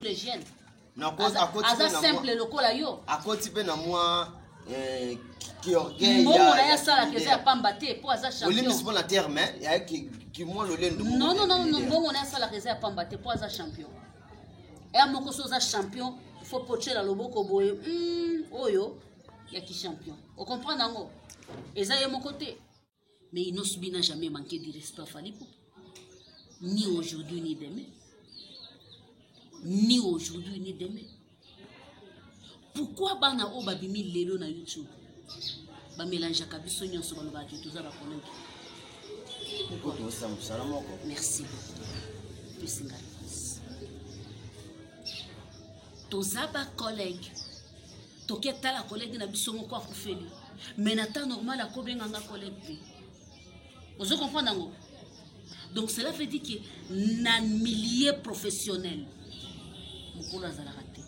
Les jeunes aza simple lokola yo. Akoti mpe na mwa eh, kiorgueil. Mbongo na ye asalaka eza ya pamba te, mpo aza champion. Olimbisi mpo na terme ya kimwa lolendo. Non, non, non, mbongo na ye asalaka eza ya pamba te, mpo aza champion. Ya moko so oza champion, faut potyela loboko boye, oyo ya kichampion, ocomprendre yango, eza ye moko te. Mais Innoss'B n'a jamais manqué du respect à Fally Ipupa, ni aujourd'hui ni demain, ni aujourd'hui ni demain. Pourquoi bana oyo babimi lelo na YouTube bamélangeaka biso nyonso, balobaka ke toza bacollègue? Mosala moko. Merci beaucoup. Pesinga réponse. Toza bacollègue, toke tala collègue na biso moko akufeli, mais na temps normal akobenganga collègue te. Ozo comprendre yango? Donc cela veut dire que na milieu professionnel, mokolo azalaka te.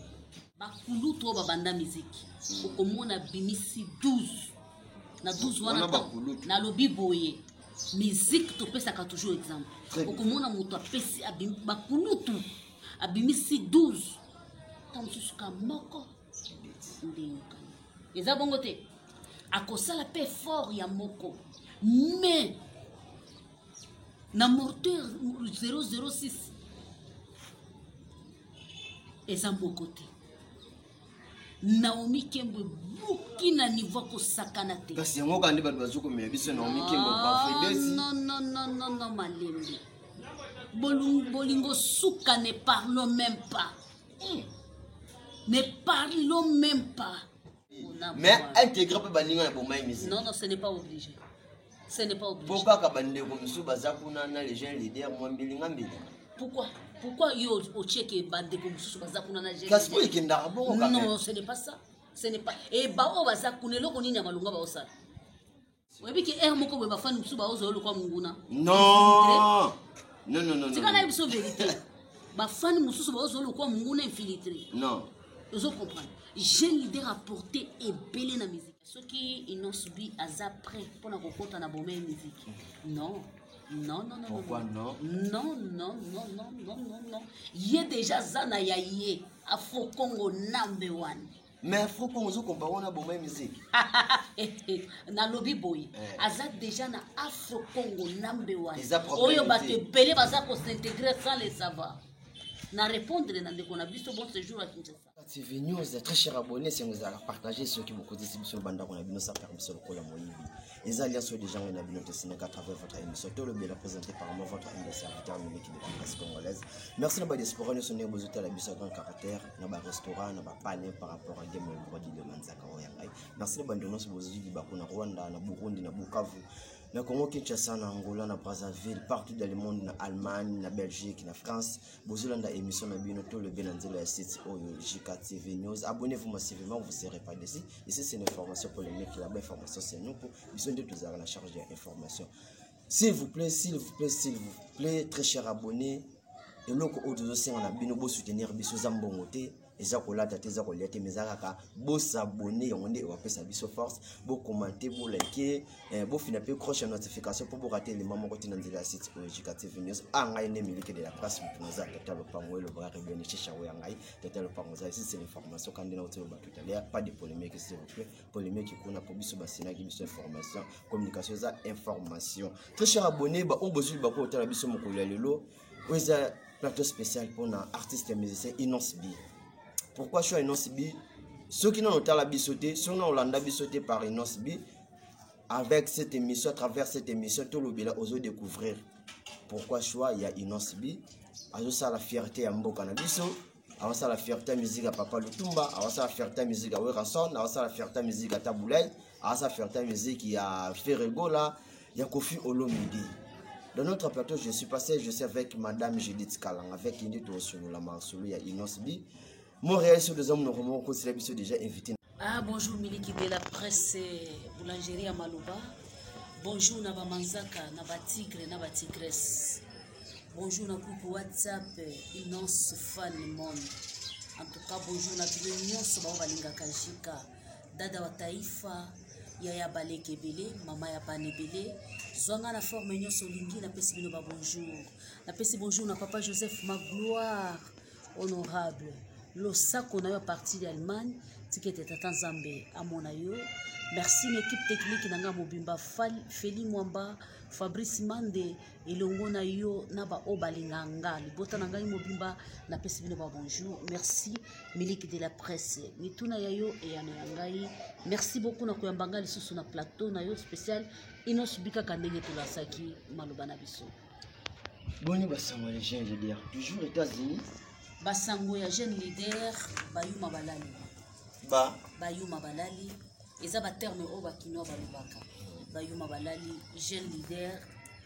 Bakulutu oyo babanda miziki, okomona bimisi 12 na 12 wana. Nalobi boye, musique topesaka toujours exemple. Okomona moto apesi bakulutu, abimisi 12, ta mosusu ka moko nde eyokani. Eza bongo te, akosala mpe effort ya moko, mais na morteur 006 eza moko te. Naomi Kembo ebuki na niveau kosakana te. Kasi yango kaka nde bato bazokomela biso Naomi Kembo. Non, non, non, non, non, malembe, bolingo suka. Ne parlons même pas, ne parlons même pas. Mais intégrer mpe baninga na bomai musique. Non, non, ce n'est pas obligé, ce n'est pas obligé. Mpo kaka bandeko mosusu baza kuna na les jeunes leader, mwa mbilinga mbilinga. Pourquoi yo otieke bandeko mosusu baza kuna na? Kasi po ekendaka bongo. Non, ce n'est pas ça, ce n'est pas e baoyo baza kuna, eloko nini ya malonga baosala? Oyebi ke aire moko boye, bafani mosusu baozwa yo lokwa monguna. Non, non, non, non. Tika nayebi biso vérité, bafani mosusu baozwa yo lokwa monguna infiltré. Non. Ozo comprendre? Jeune leader apporté ebele na musique. Soki Innoss'B aza prêt mpona kokɔta na bomei musique, non, non, non, non. Pourquoi non? Non, non, non, non, non, non, non. Ye déjà aza na ya ye Afro Congo number one. Mais Afro Congo ozokompare wana bomai musique? Nalobi boye, aza déjà na Afro Congo number one oyo bato ebele baza kos'intégrer sans le savoir. Na répondre na ndeko na biso. Bon séjour à Kinshasa. TV News, très cher abonné, si vous avez partagé ce qui vous côté biso bandako na bino sans permission lokola moyibi. Eza alliance déjà na bino te à travers votre émission Tolobela, présenté par moi, votre humble serviteur Méliki de la presse congolaise. Merci na ba diaspora nyonso ndenge bozotala biso grand caractère na ba restaurant na ba panne par rapport à Game Brody de Manzaka oyo ngai. Merci na bando nyonso bozwi libako na Rwanda, na Burundi, na Bukavu, na Congo Kinshasa, na Angola, na Brazzaville, partout dans le monde, na Allemagne, na Belgique, na France. Bozolanda émission na bino Tolobela nzela ya site oyo JKTV News. Abonnez-vous massivement, vous serez pas déçus. Ici, c'est une information polémique, là-bas information, c'est nous pour biso nde tozalaka na charge ya information. S'il vous plaît, s'il vous plaît, s'il vous plaît, très cher abonné, eloko oyo tozosenga na bino, bosoutenir biso, eza mbongo te, eza kolata te, eza kolia te, mais eza kaka bos'abonner. Yango nde ekopesa biso force. Bocommenter, bolike, bofina mpe cloche ya notification mpo borater elema moko te na nzela ya site oyo JKTV News. A ngai nde Miliki de la presse, moto naza tata lopango, elobaka rebene shisha oyo ya ngai tata lopango eza. Ici, c'est l'information. Kandi na otoloba tout à l'heure, pas de polémique, s'il vous plaît. Polémique kuna po biso basinaki biso information, communication eza information. Très cher abonné, baoyo bozwi bako otala biso mokolo ya lelo, oyo eza plateau spécial mpona artiste ya musicien Innoss'B. Pourquoi choix Innoss'B? Soki nano otala biso te, soki nano olanda biso te par Innoss'B, avec cette émission, à travers cette émission Tolobela, ozo découvrir pourquoi choix ya Innoss'B. Azosala fierté ya mboka na biso, azosala fierté ya musique ya papa Lutumba, azosala fierté ya musique ya Werrason, azosala fierté ya musique ya Tabu Ley, azosala fierté ya musique ya Ferre Gola, ya Koffi Olomide. Dans notre plateau, je suis passé, je suis avec Madame Judith Kalang, avec Indi Tosolo, Marsolo, ya Innoss'B. Montréal, sur deux hommes, nous remonons, c'est déjà invité. Ah, bonjour Miliki de la presse, boulangerie à Maloba. Bonjour na bamanzaka, na batigre, na batigresse. Bonjour na groupe WhatsApp Innoss Fan Monde. En tout cas, bonjour na bino nyonso bao balingaka Jika. Dada wa taifa, yaya baleke ebele, mama ya bana ebele. Zwanga na forme nyonso olingi, napesi bino ba bonjour. Napesi bonjour na papa Joseph Magloire. Honorable, losako na yo à partir d'Allemagne, tika ete tata Nzambe amona yo. Merci na équipe technique na nga mobimba, Feli Mwamba, Fabrice Mande, elongo na yo na ba oyo balinga nga, libota na ngai mobimba, napesi bino ba bonjour. Merci Miliki de la presse, mituna ya yo eyano ya ngai. Merci beaucoup na koyamba ngai lisusu na plateau na yo spécial Innoss'B, kaka ndenge tolasaki maloba na biso. Boni basango ya jeune leader, toujours États-Unis? Basango ya jeune leader, bayuma balali. Ba? Bayuma balali, eza ba terme oyo bakinois balobaka. Bayuma balali, jeune leader,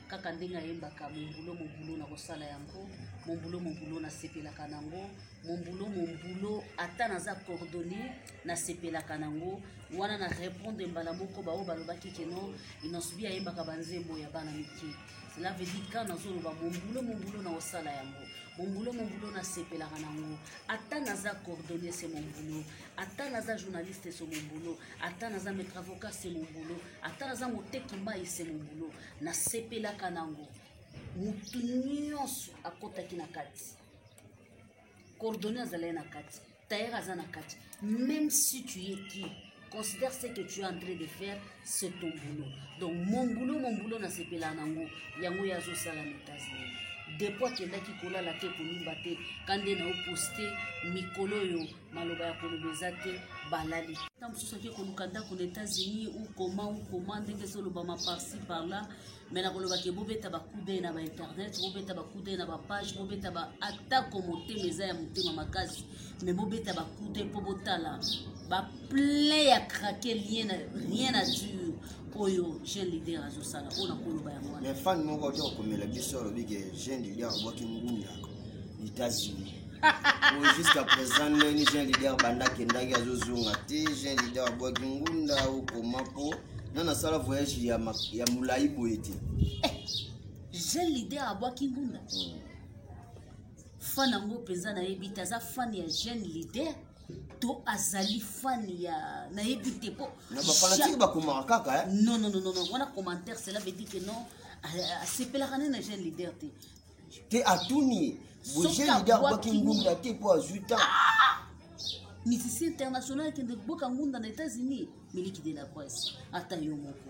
kaka ndenge ayembaka mombulo mombulo na kosala yango, mombulo mombulo nasepelaka nango, mombulo mombulo ata naza coordonné nasepelaka nango. Wana na répondre mbala moko baoyo balobaki ke non, Innoss'B ayembaka banzembo ya bana mike. Cela veut dire quand nazoloba mombulo mombulo na kosala yango, mombulo mombulo nasepelaka nango, ata naza coordonné c'est mon boulot, ata naza journaliste c'est mon boulot, ata naza maître avocat c'est mon boulot, ata naza moteki mai c'est mon boulot, nasepelaka nango. Mutu nyonso akotaki na kati, coordonné azalaki na kati, tailleur aza na kati. Même si tu es qui, considère ce que tu es en train de faire, c'est ton boulot. Donc mon boulot, mon boulot nasepelaka nango, yango ye azosala na États-Unis. Depuis akendaki kolala te, kolimba te, ka nde na oposte mikolo oyo maloba ya koloba eza te, balali. Ntango mosusu ake koluka ndako na États-Unis ou comment ou comment, ndenge ezolobama par-ci par-là, mais nakoloba ke bobeta ba coup d'œil na ba internet, bobeta ba coup d'œil na ba page, bobeta ba atako motema eza ya motema makasi, mais bobeta ba coup d'œil mpo botala ba plein ya craquer, rien à dire oyo jeune leader azosala, oyo nakoloba yango wana. Mais fan moko oti kokomela biso, alobi ke jeune leader abwaki ngunda États-Unis. Oyo jusqu'à présent ndeni jeune leader banda akendaki azozonga te, jeune leader abwaki ngunda okoma mpo na nasala voyage ya molai boye te. Jeune leader abwaki ngunda, fan yango mpenza nayebi te, aza fan ya jeune leader to azali fan ya nayebi te po Na bafanatike bakomaka kaka, eh? Non, non, non, non, non. Wana commentaire, cela veut dire que non, asepelaka nde na jeune leader te. Te, atuni bo Soki jeune leader abwaki abwaki ngunda te mpo azwi temps. Musicien international akende koboka ngunda na États-Unis? Miliki de la presse, ata yo moko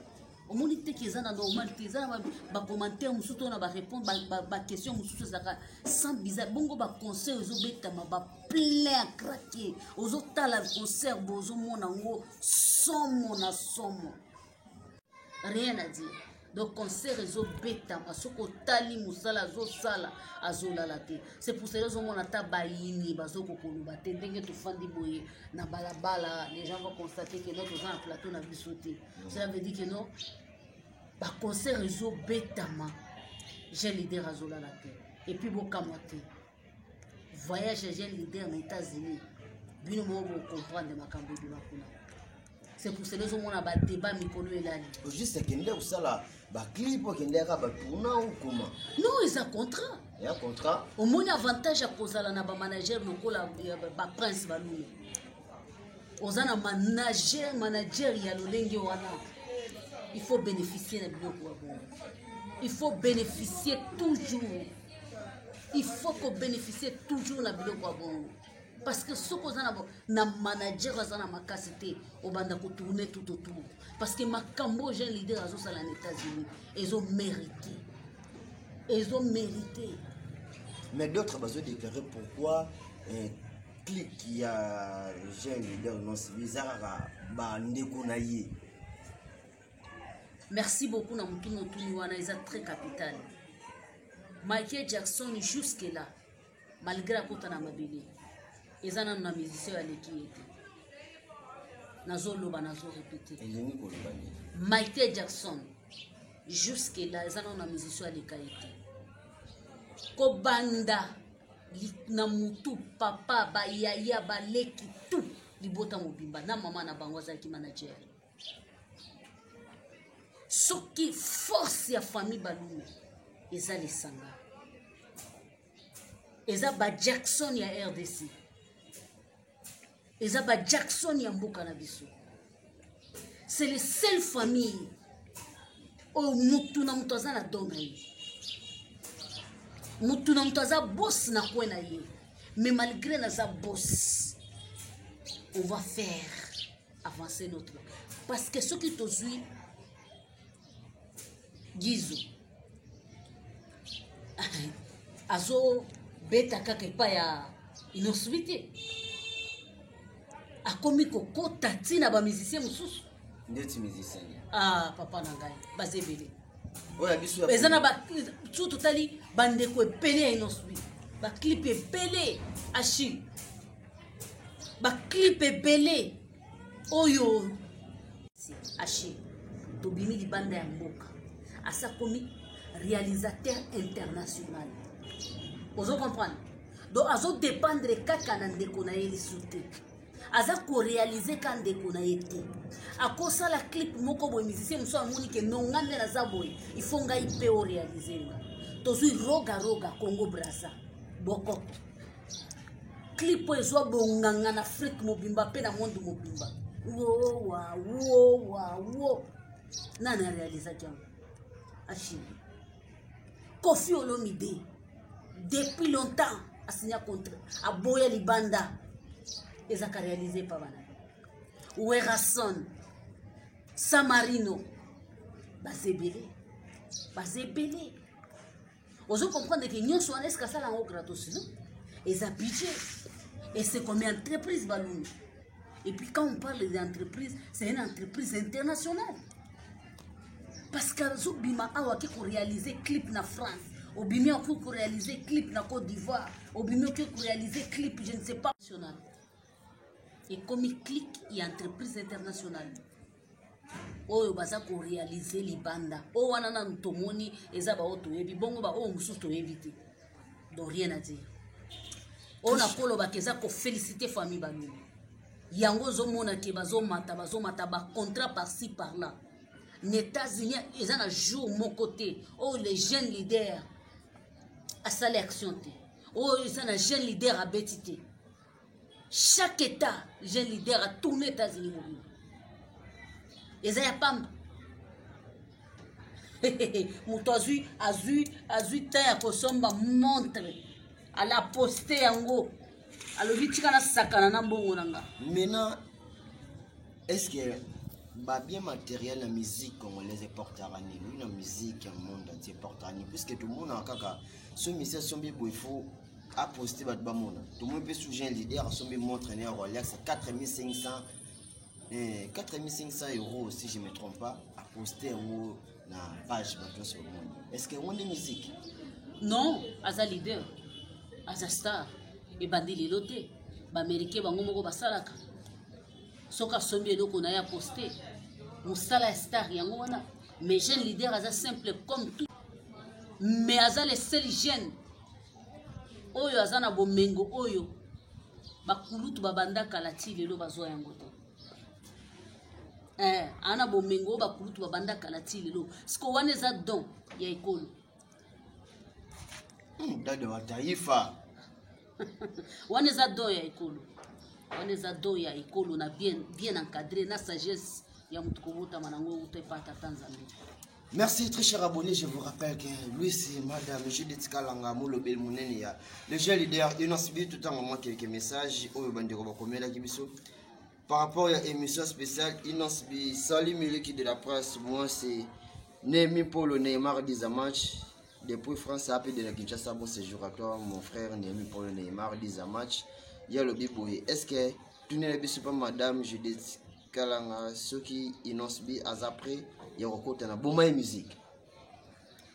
omoni te ke eza na normal te, eza na bacommentaire mosusu to na barépondre baquestion mosusu ezalaka sans bizarre bongo. Baconcert ezobetama, baplein ya craquer, ozotala concert bo ozomona yango somo na somo, rien à dire. Donc concert ezobetama, soki otali mosala azosala, azolala te. C'est pour cela ozomona ata bayini bazokokoloba te. Ndenge tofandi boye na balabala, les gens vont constater que non, toza na plateau na biso te. Cela veut dire que non, baconcert ezobetama, jeune leader azolala te. Et puis bokamwa te, voyage ya jeune leader na États-Unis, bino moko bocomprendre makambo ebima kuna. C'est pour cela ozomona badébat mikolo elali. Juste akende kosala baclip, akende kaka batourna ou comment? Non, eza contrat. Ya contrat. Omoni avantage ya kozala na bamanager lokola ya baprince Balume. Oza na manager ya lolenge wana, il faut bénéficier na biloko ya bongo, il faut bénéficier toujours, il faut kobénéficier toujours na biloko ya bongo, parce que soki oza na manager aza na makasi te, obanda kotourner tout autour, parce que makambo oyo jeune leader azosala na États-Unis ezomérite, ezomérite. Mais d'autres bazodéclarer pourquoi clique ya jeune leader Innoss'B eza kaka bandeko na ye. Merci beaucoup na motuna otuni wana, eza très capital. Michael Jackson, jusque là, malgré akota na mabele, eza nanu na musicien oyo aleki ye te. Nazoloba, nazorépéter. Elingi koloba nini? Michael Jackson, jusque là, eza nanu na musicien oyo aleka ye te. Kobanda na mutu, papa, bayaya, baleki, tout libota mobimba na mama na bango azalaki manager. Soki force ya famille Balume eza lisanga, eza bajackson ya RDC, eza bajackson ya mboka na biso. C'est le seule famille oyo mutu na mutu aza na don na ye, mutu na mutu aza boss na kwe na ye. Mais malgré naza boss, on va faire avancer notre, parce que soki tozwi Gizo azobeta kaka epai ya Innoss'B te, akomi kokota ntina bamusicien mosusu. Ndeti musicien? Ah, papa na ngai, baza ebele. Oyo ya biso? Eza na su, totali bandeko ebele ya Innoss'B, baclip ebele, Achille, baclip ebele oyo Achille. Tobimi libanda ya mboka, asa komi réalisateur international, ozo comprendre? Donc azodépendre kaka na ndeko na ye lisu te, aza koréaliser ka ndeko na ye te. Akosala clip moko boye, musicien mosusu amoni ke no, nga nde naza boye, il faut ngai mpe oréaliser nga. Tozwi Roga Roga Congo Braza, bokoko, clip oyo ezwa bonganga na Afrique mobimba mpe na monde mobimba, wowa wowa wo. Nani aréalisaki yango? Achille. Koffi Olomide, depuis longtemps asinya contrat, aboya libanda, ezaka réalisé pa bana Werason, Samarino. Baza ebele, baza ebele. Ozo comprendre ke nyonso wana, eske asala yango gratos? Non, eza budget et c'est comme entreprise balungu. Et puis quand on parle d'entreprise, c'est une entreprise internationale, parce que azobima awa, ake koréaliser clip na France, obimi akoki koréaliser clip na Côte d'Ivoire, obimi okoki koréaliser clip, je ne sais pas, national. Ekomi clique ya entreprise internationale oyo baza koréaliser libanda. Oyo wana nanu tomoni eza baoyo toyebi bongo, baoyo mosusu toyebi te. Donc rien à dire. Oyo nakolobaka eza koféliciter famille Balungu. Yango ozomona ke bazomata, bazomata bacontrat par-ci par-là na États-Unis. Eza na jour moko te oyo les jeunes leaders asali action te, oyo eza na jeune leader abeti te. Chaque état, jeune leader atourne États-Unis mobimba. Eza ya pamba? Moto azwi temps ya kosomba montre, ala poste yango, alobi tika nasakana na mbongo na nga. Maintenant, est ce que babien matériel na musique congolaise eportaka nini na musique ya monde entier? Eportaka nini? Puisque tomonaka kaka so musicien asombi boye, faut aposte, bato bamona. Tomoni mpe su jeune leader asombi montre ne ya Rolex 4500, 4500 euros si je me trompe pas, aposte yango na page, bato nyonso bamoni. Est ce que yango nde musique? Non, aza leader, aza star. Ebandi lelo te. Baaméricain bango moko basalaka, soki asombi eloko na ye, aposte. Mosala ya star yango wana. Mais jeune leader aza simple comme tout, mais aza le seul jeune oyo aza na bomengo oyo bakulutu babanda kala ti lelo bazwa yango te. Aza na bomengo oyo bakulutu babanda kala ti lelo. Siko wana eza don ya ekolo. Dada wa taifa. Wana eza don ya ekolo, wana eza don ya ekolo na bien, bien encadré na sagesse ya motu kobotama nango euta epa tata Nzambe. Merci, très cher abonné. Je vous rappelle que lui, c'est Madame Judith Kalanga Moulobel Mounene, le jeune leader Innoss'B. Tout en moment, quelques messages oyo bandeko bakomelaki biso par rapport à l'émission spéciale Innoss'B. Salut Miliki de la presse, moi c'est Némi Polo Neymar Dizamatch depuis France, appelé de la Kinshasa. Bon séjour à toi, mon frère Némi Polo Neymar Dizamatch. Ya lobi boye: est-ce que tunela biso pa Madame Judith Kalanga soki Innoss'B aza prêt ya kokota na Boma ye Musique?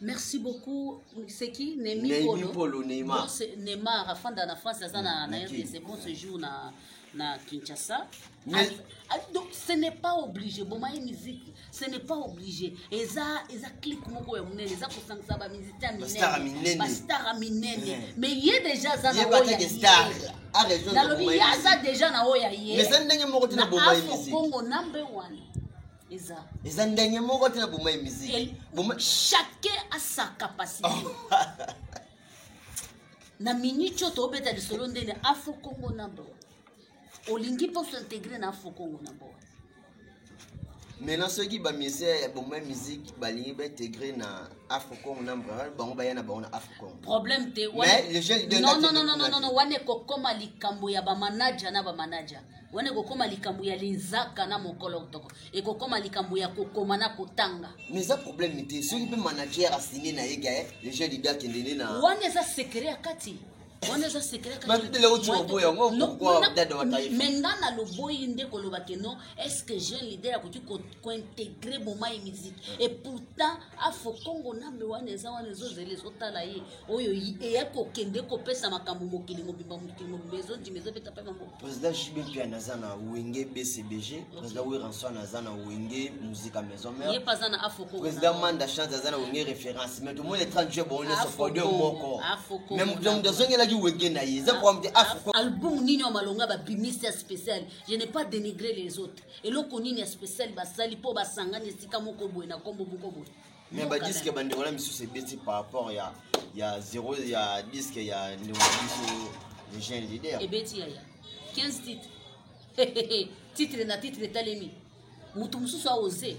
Merci beaucoup. C'est qui? Nemi? Némi. Polo. Polo Neymar. Bon, c'est Neymar afanda na France, aza na na RDC. Bon séjour na Kinshasa. Ah, donc ce n'est pas obligé. Boma ye Musique, ce n'est pas obligé. Eza clique moko ya monene, eza kosangisa bamusicien. Bastar ya minene. Bastar ya minene. Mais ye déjà aza na ye oyo ya bateke ye. Star a rejoindre Nalobi Boma ye ye aza Musique. déjà na oyo ya ye. Mais eza ndenge moko te na Na Boma ye Afro Musique. Congo number one eza Eza ndenge moko te na Boma ye Musique. Chacun a sa capacité. Na minute oyo tobeta lisolo, ndene Afro Congo number one, olingi mpo s'intégrer na Afro Congo number one. Maintenant soki bamusicien ya Boma Musique balingi baintégrer na Africom na Mbra, bango baya na bango na Africom. Problème te. Mais le jeune leader non, non, non, non, non, non, wana ekokoma likambo ya bamanaja na bamanaja. Wana ekokoma likambo ya linzaka na mokolo toko. Ekokoma likambo ya kokoma na kotanga. Mais eza problème te soki mpe manager asigne na ye gaye le jeune leader akende nde na wana eza secret ya kati. Wana eza secret. Matutele oti oboyi yango pourquoi dada wa taifa? Mais nga na loboyi nde koloba ke non, est-ce que jeune leader akoki kointégrer Boma ye musique? Et pourtant Afro Congo nambe wana eza wana ezozela ezotala ye oyo eya kokende kopesa makambo mokili mobimba, mokili mobimba ezondima ezobeta mpe bango. Président JB Mpiana aza na Wenge BCBG, président Werrason aza na Wenge Musica Maison Mère, ye mpe aza na Afro Congo, président Manda Chante aza na Wenge Référence. Mais tomoni le 30 juin bango nyonso Afro podium Congo, moko. Afro Congo, Mais moto azongelaki Wenge na ye eza problème te. Afro Album nini ya malonga babimisi ya spécial? Je n'ai pas dénigré les autres. Eloko nini ya spécial basali mpo basangani esika moko boye na kombo moko boye? Mais Mboka badisque na- bandeko na misusu ebeti par rapport ya 0 ya disque ya ndeko na biso le jeune leader. Ebeti yaya 15 titres, titre na titre etalemi. Motu mosusu aose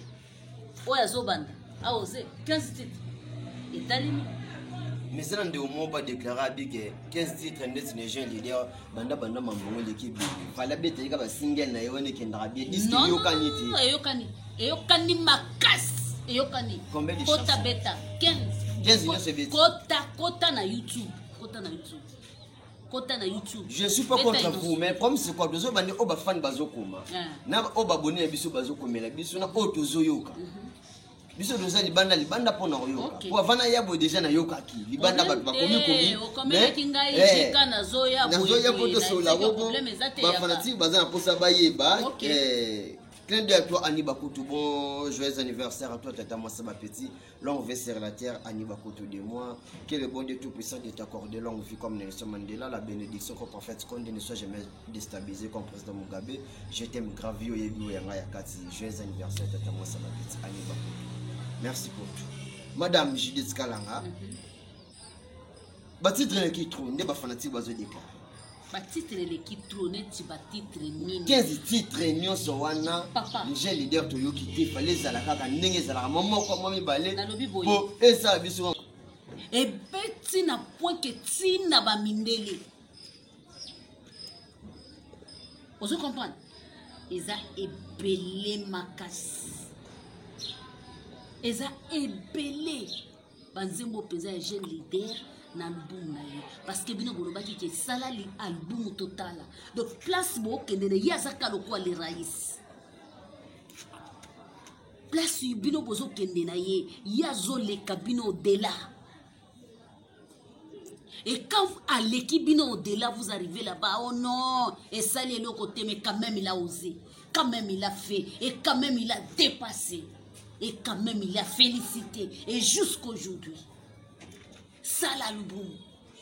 oyo azobanda aose 15 titres etalemi. Mais eza na ndeko moko badéclare abi ke 15 titres ndeti na jeune leader banda mambongo eleki ebele, fale abetelika basingle na ye wana ekendaka bien disque. Non, non, Eyokani non, te. Eyokani, eyokani makasi, eyokani. Combien de Kota chansons? beta 15. 15 nyonso ebeti. Kota, kota na YouTube, kota na YouTube, kota na YouTube. Je suis pas Beta contre nyonso. vous, mais problème c'est quoi? Tozobande oyo bafani bazokoma na oyo baboni na biso bazokomela biso na oyo tozoyoka. Biso toza libanda libanda mpona koyoka. Po avana ya boye déjà nayokaki libanda bato Problème bakomi te, komi. okomelaki ngai jika nazoya boye Nazoya po boye, tosola na po problème eza te yaka. bafanatike baza na mposa bayeba. Clin d'œil à toi, Annie Bakutu. Bon, joyeux anniversaire à toi, Tata Mwasa Petit. Longue vie sur la terre, Annie Bakutu de moi. Que le bon Dieu Tout-Puissant de t'accorder longue vie comme Nelson Mandela. La bénédiction qu'au prophète Condé ne soit jamais déstabilisé comme président Mugabe. Je t'aime grave, yo yebi oyanga yakati. Joyeux anniversaire, Tata Mwasa Petit, Annie Bakutu. Merci pour tout. Madame Judith Kalanga. Batitre eleki trop, nde bafanatique bazo déclarer. Batitre eleki trop neti batitre nini? 15 titre nyonso wana. Papa. Le jeune leader toyoki te, fale ezala kaka ndenge ezalaka mwa moko mwa mibale Nalobi boye. po esala biso. Ebeti na point ke ntina bamindele ozo comprendre eza ebele makasi, eza ebele banzembo mpenza ya jeune leader na album na ye, parce que bino bolobaki ke esala li album totala. Donc place bookende na ye aza kaka lokola le rais, place bino bozokende na ye, ye azoleka bino au-delà. Et quand aleki bino au-delà, vous arrivez là-bas, oh non, esali eloko te. Mais quand même il a osé, quand même il a fait, et quand même il a dépassé, et quand même il a félicité. Et jusqu'aujourd'hui, sala album,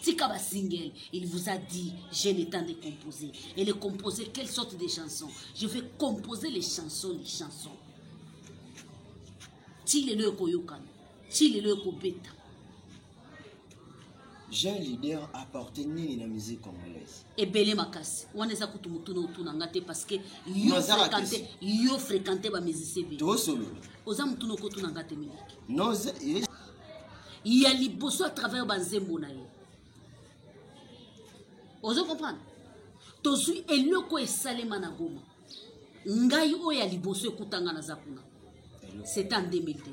tika ba single. Il vous a dit: j'ai le temps de composer. Et le composer, quelle sorte de chansons? Je vais composer les chansons, les chansons ti lelo ekoyokana, ti lelo ekobeta. Jeune leader apporte nini na musique congolaise? Ebele makasi. Wana eza kutu motuna otuna nga te, parce que yo Non, ezaka fréquente question. yo fréquente bamusicien ebele. Tosolola. Oza motuna okotuna nga te, miliki. Non, Ya liboso, à travers banzembo na ye, ozo comprendre, tozwi eloko esalema na Goma. Ngai oyo ya liboso ekutanga naza kuna, c'était en 2002.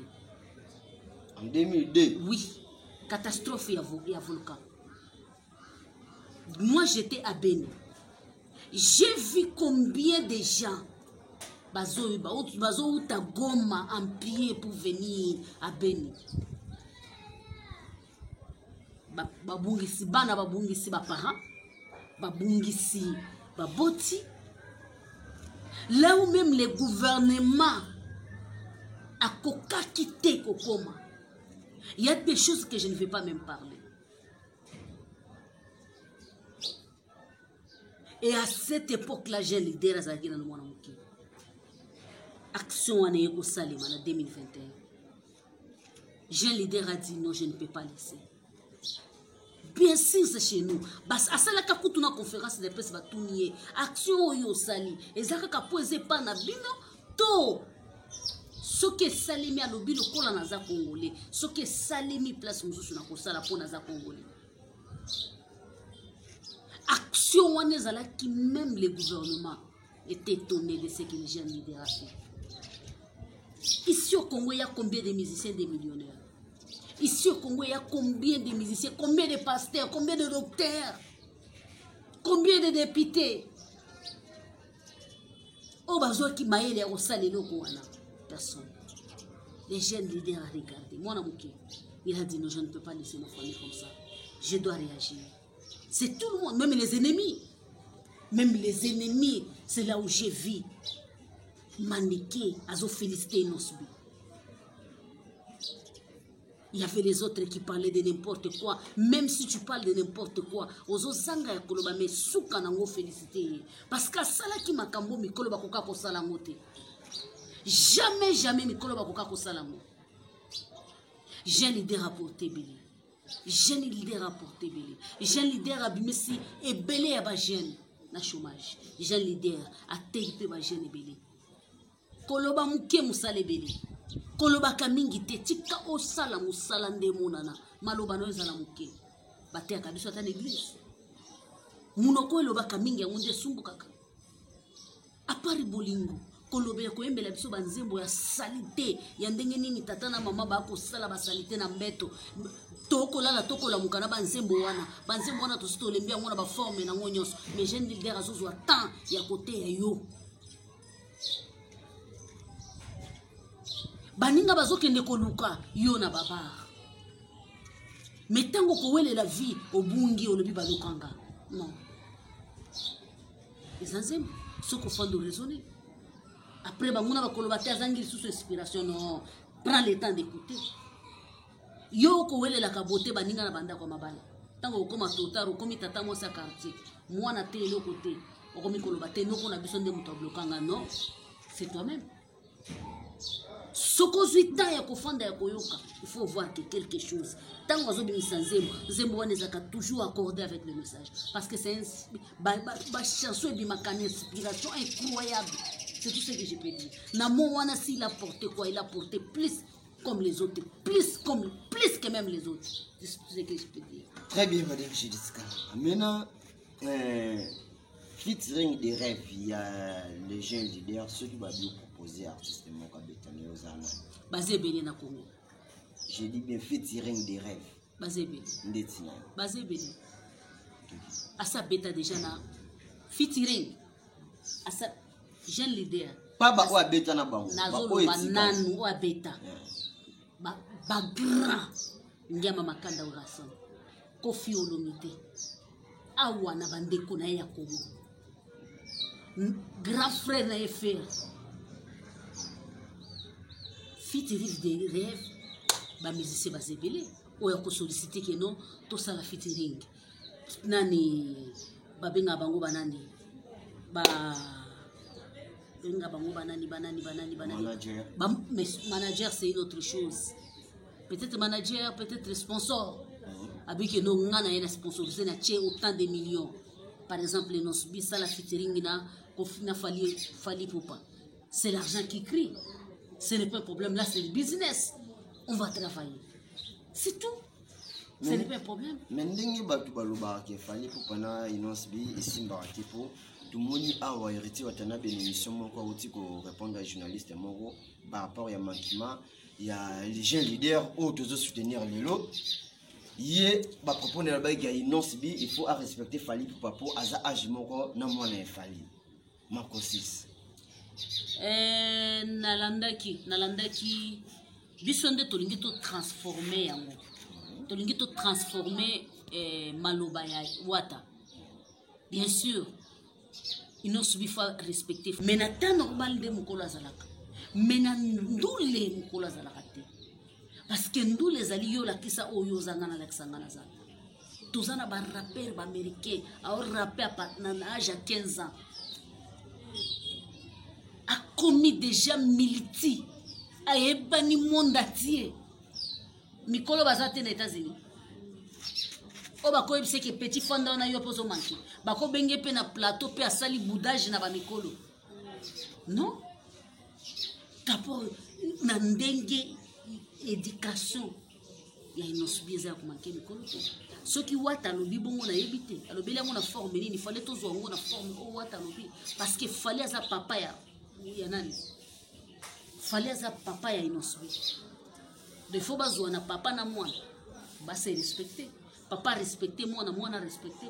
En 2002? Oui, catastrophe ya volcan. Moi, j'étais à Beni. J'ai vu combien de gens bazouta Goma en pied pour venir à Beni. Babungisi bana, babungisi baparent, babungisi baboti. Là où même le gouvernement akokaki te kokoma. Il y a des choses que je ne vais pas même parler. Et à cette époque-là, jeune leader azalaki na mwana moke. Action wana ekosalema na 2021. Jeune leader a dit: non, je ne peux pas laisser. Bien sûr, c'est chez nous. Bas asalaka kutu na conférence de presse, batuni ye: action oyo osali eza kaka po eza epa na bino to Soki esalemi, alobi lokola naza congolais, soki esalemi place mosusu nakosala mpo naza congolais. Action wana ezalaki, même le gouvernement était étonné de ce que les jeunes leaders a fait. Ici au Congo, il y a combien de musiciens, des millionnaires? Ici au Congo, il y a combien de musiciens, combien de pasteurs, combien de docteurs, combien de députés oyo bazwaki mayele ya kosala eloko wana? Personne. Les jeunes leaders a regardé mwana moke, il a dit: non, je ne peux pas laisser ma famille comme ça, je dois réagir. C'est tout le monde, même les ennemis, même les ennemis. C'est là où j'ai vu Maneke azofélicité Innoss'B. Il y avait les autres qui parlaient de n'importe quoi. Même si tu parles de n'importe quoi, ozozanga ya koloba, mais suka nango félicité ye. Parce que asalaki makambo mikolo bakoka kosala yango te. Jamais, jamais mikolo bakoka kosala yango. Jeune leader apporté ebele. Jeune leader apporté ebele. Jeune leader abimisi ebele ya ba jeune na chômage. Jeune leader atei mpe ba jeune ebele. Koloba moke, mosala ebele. Kolobaka mingi te, tika osala mosala nde emonana. Maloba na yo ezala moke. Bateyaka biso ata na église, monoko elobaka mingi, yango nde esumbukaka. À part bolingo, kolobela, koyembela biso banzembo ya saleté ya ndenge nini? Tata na mama bakosala basaleté na mbeto, tokolala, tokolamuka na banzembo wana. Banzembo wana tosi tolembi yango na baforme nango nyonso. Mais jeune leader azozwa temps ya koteya yo. Baninga bazokende koluka yo na babar, mais ntango kowelela vie, obungi, olobi balukanga. Non, eza nzembo. Soki ofandi, oraisonne après, banguna bakoloba te azangi lisusu inspiration. Non, prends le temps d'écouter. Yo okowelelaka bote baninga na bandako ya mabala. Ntango okóma totar, okomi tata mwasi ya quartier, mwana te, eloko te, okomi koloba te noko na biso nde moto ablokanga. Non, c'est toi-même. Soki ozwi temps ya kofanda, ya koyoka, il faut voir que quelque chose. Ntango azobimisa nzembo, nzembo wana ezalaka toujours accordé avec le message, parce que c'est bachanson ebimaka na inspiration incroyable. C'est tout ce que je peux dire na mo wana. S'il a porté quoi, il a porté plus comme les autres, plus comme plus que même les autres. C'est tout ce que je peux dire. Très bien, madame Judith. Maintenant, featuring des rêves, il y a les jeunes leaders, ceux qui vont proposer artiste moko abetani ozana. Baza ebele na Congo. Je dis bien featuring des rêves. Baza ebele. Ndeti na. Baza ebele. Asa beta déjà na featuring. Asa jeune leader. Pas ba oyo abeta na bango. Nazoloba nanu oyo abeta. Ba, ba grand Ngiama Makanda Orason. Koffi Olomide. Awa na bandeko na ye ya Congo. Grand frère na ye Ferre. Featuring des rêves, ba musicien baza ebele oyo akosollicite ke non, tosala featuring. Nani babengaka bango? Banani ba benga bango? Banani, banani, banani, banani? Manager. Ba, mais manager, c'est une autre chose. Peut-être manager, peut-être sponsor. Abiki no nga na ye na sponsorisé na tie autant de millions. Par exemple, Innoss'B sala featuring na Koffi, na Fally, Fally Ipupa. C'est l'argent qui crie. Ce n'est pas un problème. Là, c'est le business. On va travailler. C'est tout. Ce n'est pas un problème. Mais ndenge bato balobaka ke Fally Ipupa na Innoss'B esimbaka te, mpo tomoni awa Héritier Watanabe na émission moko auti korépondre ya journaliste moko par rapport ya manquement ya les jeunes leaders oyo tozosoutenir lelo. Ye bapropos na alobaki ya Innoss'B, il faut arespecter Fally Ipupa mpo aza age moko na mwana ya Fally Mako 6. Nalandaki. Biso nde tolingi totransforme yango, tolingi totransforme maloba ya Wata. Bien sûr, Innoss'B faut respecter, mais na temps normal nde mokolo azalaka, mais na ndule mokolo azalaka te, parce que ndule ezali yo olakisa oyo ozanga, nalakisa nga nazala. Toza na barappeur baaméricain aorappe na age ya 15 ans, akomi déjà militi, ayebani monde entier. Mikolo baza te na États-Unis oyo bakoyebisa ke petit fanda wana, yo mpe ozomanke, bakobenge mpe na plateau mpe asali boudage na bamikolo. Non. Rapport na ndenge éducation ya Innoss'B eza ya komanke mikolo te. Soki Wata alobi bongo, nayebi te alobeli yango na forme nini. Fallait tozwa yango na forme oyo Wata alobi, parce que Fally aza papa ya nani? Fally aza papa ya Innoss'B. Donc faut bazwa na papa na mwana base respecte. Papa respecte mwana, mwana respecte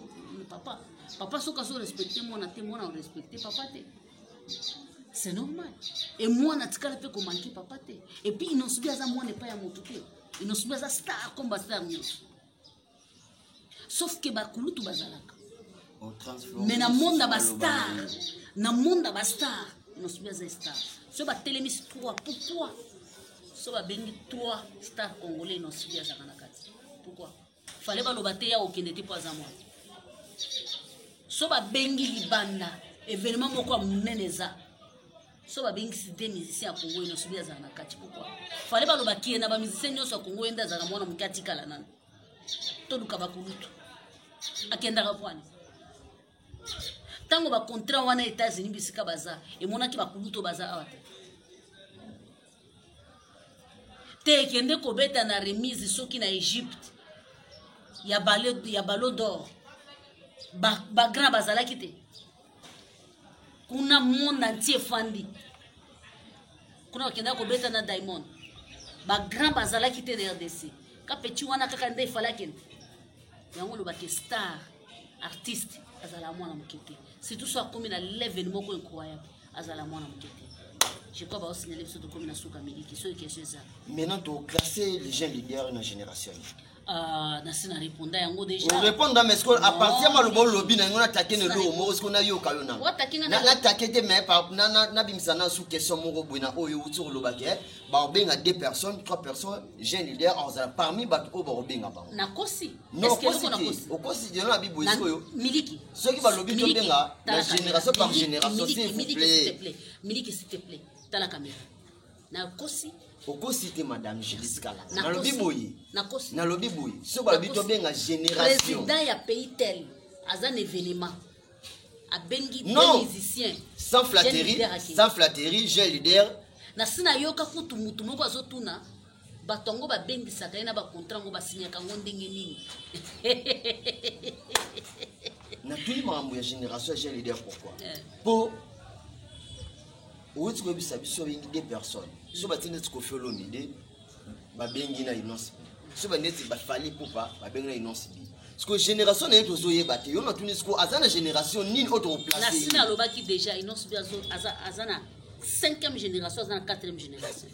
papa. Papa soki azo respecte mwana te, mwana orespecte papa te, c'est normal. E mwana atikala mpe komanke papa te. Et puis Innoss'B aza mwana epai ya motu te. Innoss'B aza star comme bastar nyonso, sauf ke bakulutu bazalaka. Mais na monde ya bastar, na monde ya bastar, Innoss'B aza star. So batelemisi trois, pourquoi so babengi trois star congolais, Innoss'B azalaka na kati? Pourquoi fallait baloba te ya okende te mpo aza mwana? So babengi libanda événement moko ya monene eza, so babengisi de musicien ya Congo, Innoss'B azala na kati, pourquoi fallait baloba kie na bamusicien nyonso ya Congo, ye nde azalaka mwana moke, atikala nano, toluka bakulutu? Akendaka pwani ntango bacontrat wana États-Unis, bisika baza, emonaki bakulutu baza awa te. Te, ekende kobeta na remise soki na Égypte ya Ballon d'Or, bagrand bazalaki te kuna. Monde entier efandi kuna, bakendaka kobeta na Diamond, bagrand bazalaki te na RDC. Kapeti wana kaka nde efali akende yango. Olobaki star artiste azala mwana moke te, surtout so akomi na level moko incroyable, azala mwana moke te. Je crois baosignale biso tokomi na suka. Miliki, soki question eza. Maintenant, toclasse les jeunes leaders na génération. Nasi na réponda yango déjà. Orépondre, mais ce à partir ya maloba olobi na yango, natake na eloko moko siko nayoka yo. Natake te, mais nabimisa na sous question moko boye na oyo outi koloba ke bakobenga deux personnes, trois personnes, jeune leader azala parmi bato oyo bakobenga bango. Nakosi? Non, okosi te, okosi te. Na biboye sikoyo, Miliki, soki balobi tobenga na génération par génération, s'il vous plaît. Miliki, s'il te plaît, tala caméra. Nakosi? Okosi te, madame Julie Kala. Nalobi boye. Nakosi? Nalobi boye, soki balobi tobenga génération, président ya pays tel aza na événement, abengi Non. musicien. Sans flatterie, sans flatterie, jeune leader. Nasi nayoka kutu mutu moko azotuna bato yango babengisaka ye na bacontrat yango, basinyaka yango ndenge nini. Natuni makambo ya génération ya jeune leader, pourquoi? Mpo owuti koyebisa biso babengi deux personnes, so batie neti Koffi Olomide, babengi na Innoss'B, so baneti baFally Ipupa, babengi na Innoss'B. Siko génération na ye tozoyeba te. Yo natuni siko, aza na génération nini oyo tokoplace? Nasi nalobaki déjà, Innoss'B aza na cinquième génération, aza na quatrième génération.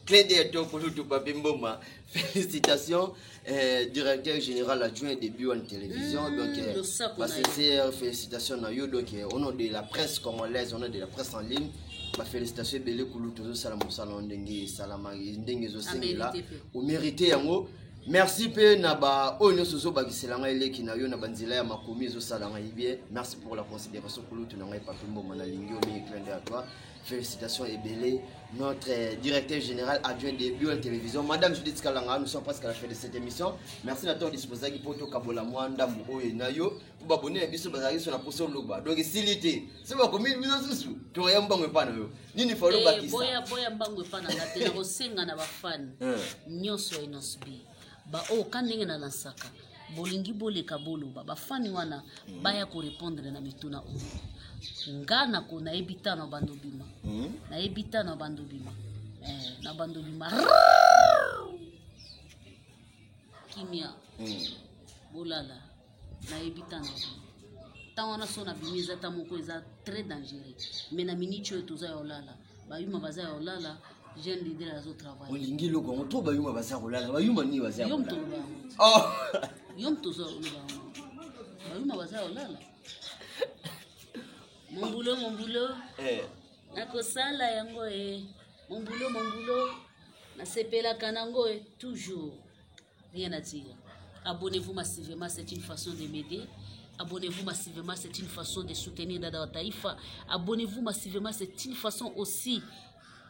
Clin d'œil to Kolutu Papi Mboma. Félicitations, directeur général adjoint de B1 Télévision. Donc, ma sincère félicitations na yo. Donc, au nom de la presse congolaise, au nom de la presse en ligne, ma félicitation ebele kulutu. Ozosala mosala ndenge esalama, ndenge ezosengela, omérite yango. Merci mpe na baoyo nyonso ozobakisela ngai eleki na yo na banzela ya makomi, ezosala ngai bien. Merci pour la considération, kulutu na ngai Papi Mboma. Nalingi yo mingi. Clin d'œil à toi, félicitations ebele, notre directeur général adjoint de Bio Télévision, madame Judith Kalanga. Nous sommes presque à la fin de cette émission. Merci na ntango disposaki mpo tokabola mwa ndambo oyo na yo, mpo babone na biso bazalaki so na poso oloba. Donc esili te, so bakomi biso susu, toya mbango epa na yo. Nini fa olobakisa? Boya, boya mbango epa na nga te. Nakosenga na bafani nyonso ya Innoss'B, baoyo ka ndenge nalansaka, bolingi boleka boloba, bafani wana baya korépondre na mituna oyo nga nako nayebi ta na bando bima. Nayebi ta na bando bima, na bando bima kimia. Bolala, nayebi ta na bima ntango wana so nabimi, eza ta moko eza très dangereux. Mais na miniti oyo toza ya olala, bayuma baza ya olala, jeune leader azotravaille. Olingi eloko yango to bayuma baza kolala, bayuma nini baza? Yo moto oloba yango, yo moto oza oloba yango. Bayuma baza ya olala. Mombulo, mombulo, nakosala yango e mombulo, mombulo, nasepelaka nango e toujours. Rien à dire. Abonnez-vous massivement, c'est une façon de m'aider. Abonnez-vous massivement, c'est une façon de soutenir Dada Taïfa. Abonnez-vous massivement, c'est une façon aussi,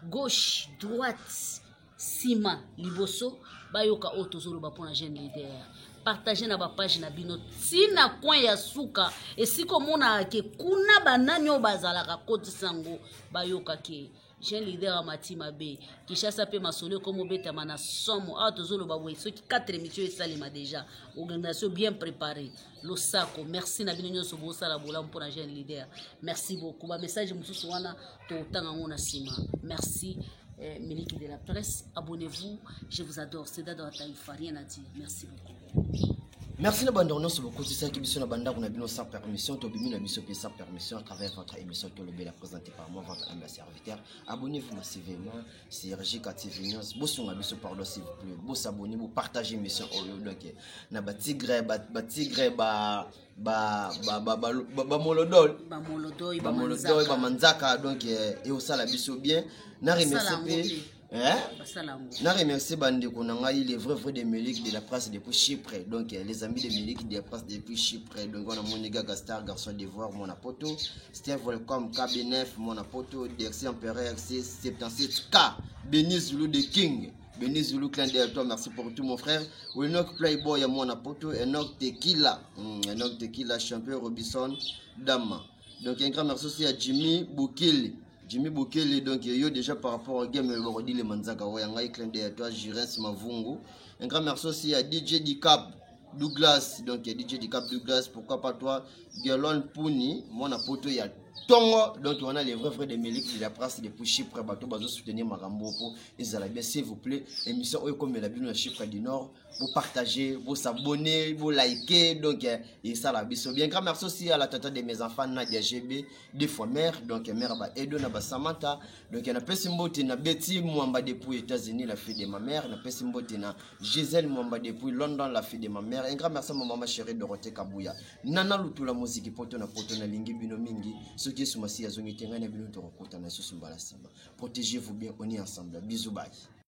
gauche, droite, sima, liboso, bayoka oyo tozoloba mpona jeune leader. Partage na bapage na bino ntina coin ya suka, esika omonaka ke kuna banani oyo bazalaka kotisa yango, bayoka ke. Jeune leader amati mabe. Kinshasa pe masolo ekomi obetama na somo. Awa tozoloba boye soki 4 émissions esalema déjà. Organisation bien préparée. Losako, merci na bino nyonso bosala bolamu mpona jeune leader. Merci beaucoup. Ba message mosusu wana totanga yango na nsima. Merci. Eh, Miliki de la presse, abonnez-vous, je vous adore. C'est Dado Ataïfa, rien à dire. Merci beaucoup. Merci na bandeko nyonso bokotisaki biso na bandako na bino sans permission, tobimi na biso mpe sans permission à travers votre émission Tolobela, présentée par moi, votre humble serviteur. Abonnez-vous massivement sur JK TV News, bosunga biso, pardon, s'il vous plaît, bosabonner, bopartager émission oyo. Donc na batigre, batigre, ba ba ba ba ba ba molodol, bamolodoi, bamolodoi, bamanzaka. Donc eosala biso bien. Na remercie mpe, hein? Na remercie bandeko na ngai, les vrais vrais de Melik de la presse depuis Chypre. Donc les amis de Melik de la presse depuis Chypre. Donc on a Moniga Gastar, garçon d'ivoire, mon poto Steve Welcome KB9, mon poto Dexy Empereur C77K, Benny Zulu de King, Benny Zulu, clin d'œil à toi, merci pour tout mon frère. Enoch Playboy, mon poto Enoch Tequila, Enoch Tequila, champion Robinson Dama. Donc un grand merci aussi à Jimmy Bukele. Jimmy Bukele, donc yo déjà par rapport au game, le le Manzaka, ouais, un clin d'œil à toi, Jirens Mavungu. Un grand merci aussi à DJ Dicap Douglas, donc DJ Dicap Douglas, pourquoi pas toi, Gelon Pouni, mon poto ya Tongo. Donc on a les vrais frères de Melik de la presse depuis Chypre, bateau bazo soutenir Marambo pour ezala bien, s'il vous plaît, émission oyo comme la bino Chypre du Nord, vous partagez, vous s'abonnez, vous likez, donc et ça la biso bien. Grand merci aussi à la tata de mes enfants Nadia GB, deux fois mère, donc mère ba Edo na ba Samantha, donc na pesi mbote na Betty Mwamba depuis États-Unis, la fille de ma mère, na pesi mbote na Gisèle Mwamba depuis London, la fille de ma mère. Un grand merci à ma maman chérie Dorothée Kabouya, Nana Lutula Moziki poto na poto na lingi bino mingi, soki Yesu Masiya azongi te, ngai na bino tokokutana lisusu mbala nsima. Protégez-vous bien, on est ensemble. Bisous, bye.